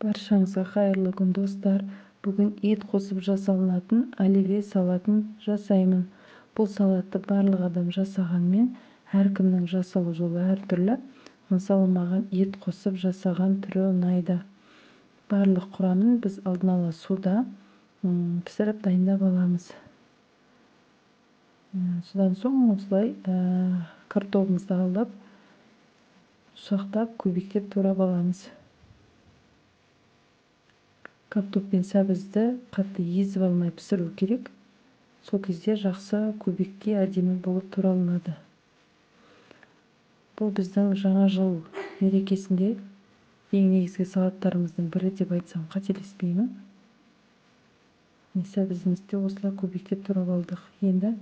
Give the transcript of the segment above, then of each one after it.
Баршаңызға қайырлы күн, достар! Бүгін ет қосып жасалынатын оливье салатын жасаймын. Бұл салатты барлық адам жасағанмен, әркімнің жасалу жолы әртүрлі. Мысалы, маған ет қосып жасаған түрі ұнайды. Барлық құрамын біз алдын ала суда пісіріп дайындап аламыз. Содан соң осылай картогымызды алып, ұсақтап, кубиктеп турап аламыз. Картоп пен сәбізді қатты езіп алмай пісіру керек. Сол кезде жақсы кубикке әдемі болып туралынады. Бұл біздің жаңа жыл мерекесінде ең негізгі салаттарымыздың бірі деп айтсам қателеспеймін. Сәбізімізді осылай кубиктеп турап алдық. Енді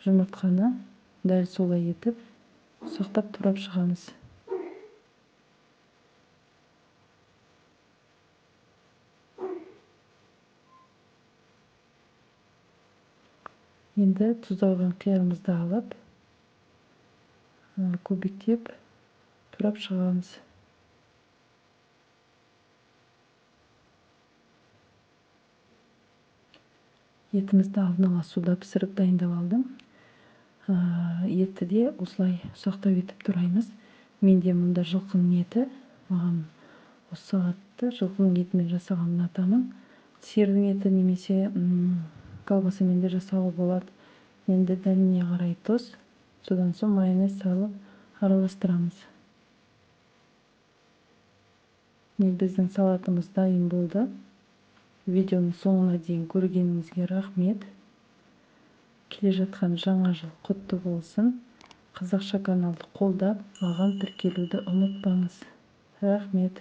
жұмыртқаны дәл солай етіп ұсақтап турап шығамыз. Енді тұздалған қиярымызды алып, кубиктеп турап шығамыз. Етімізді алдын ала суда пісіріп дайындап алдым. Етті де осылай ұсақтау етіп тураймыз. Менде мұнда жылқының еті. Маған осы салатты жылқының етімен жасаған ұнатамын. Сиырдың еті немесе колбасамен де жасауға болады. Енді дәміне қарай тұз, содан соң майонез салып араластырамыз. Міне, біздің салатымыз дайын болды. Видеоның соңына дейін көргеніңізге рахмет. Келе жатқан жаңа жыл құтты болсын. Қазақша каналды қолдап, маған тіркелуді ұмытпаңыз. Рахмет.